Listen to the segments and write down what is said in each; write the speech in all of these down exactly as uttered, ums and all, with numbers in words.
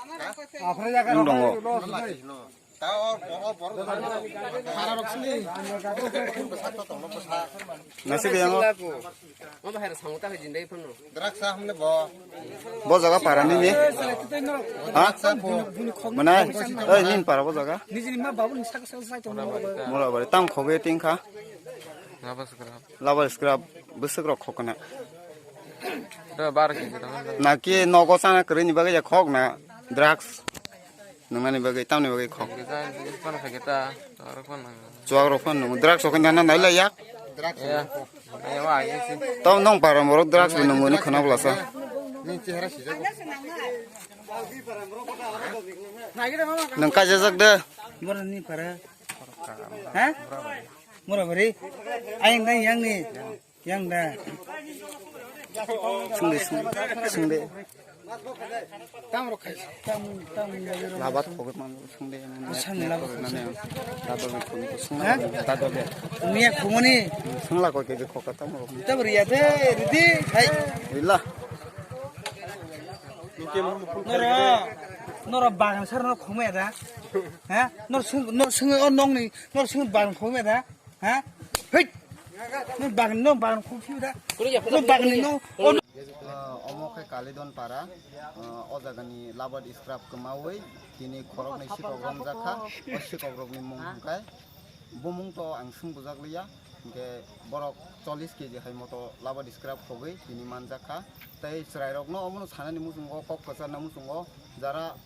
Nwng tongo. Nasi kaya mo? Bo jaga para nini? Ha? Mana? Oi, nini para bo jaga? Murabari. Tam khoge tingkha. Labar scrap bwswk rok khokna. Naki nogo chana kwrwini bagwi ya khokna drugs nwngnani bagwi tamni bagwi khok. Chuwak rok phano nwngo drugs rok hinwi nana nailai yak. Tamo nong para morok drugs bo nwngo ni khwna bwlasa. Nwng kaijajak de. Boroni para. Ha? Murabari. Ayang dai yang ni. Yang da. Sungde sungde. Sungde. Tam rok khai. Tam tam. Labat khogot man sungde. Sangni labat. Nane. Dado be khum sungna. Ha? Dado be. Miya khumoni. Sungla ko ke be khoka tam rok. Tabri ya de ridi. Hai. Billah. Nora, nora bagan sar no khumai da. Ha? Nor sung nor sung o nong ni nor sung bagan khumai da. Ha? Hei! Nung bagni, nung bagni khuk phiu da. Nung bagni, nung. Ah, omo khe Kalidon para, ah, o jagani labat scrap kwmawi tini khoroknwi sikok romjak kha. O sikokrokni mung hwnkhe bumung to ang swng bujak liya. Hinkhe borok chollish K G hai moto labat scrap khogwi tini manjak kha. Tei chwrairokno omono sanani muchungo, kok kwcharna muchungo, jara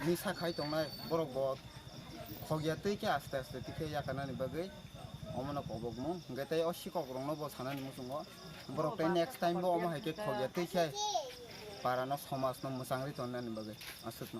nisa khai tongnai borok bo khogya twi khe aste aste tikhe yakarnani bagwi. Omono kobokmung. Hwnkhe tei o sikokrokno bo sanani muchungo. Borok tei next time bo omo hai khe khogya twi khe parano somajno mwchangri tonnani bagwi. Aswkno.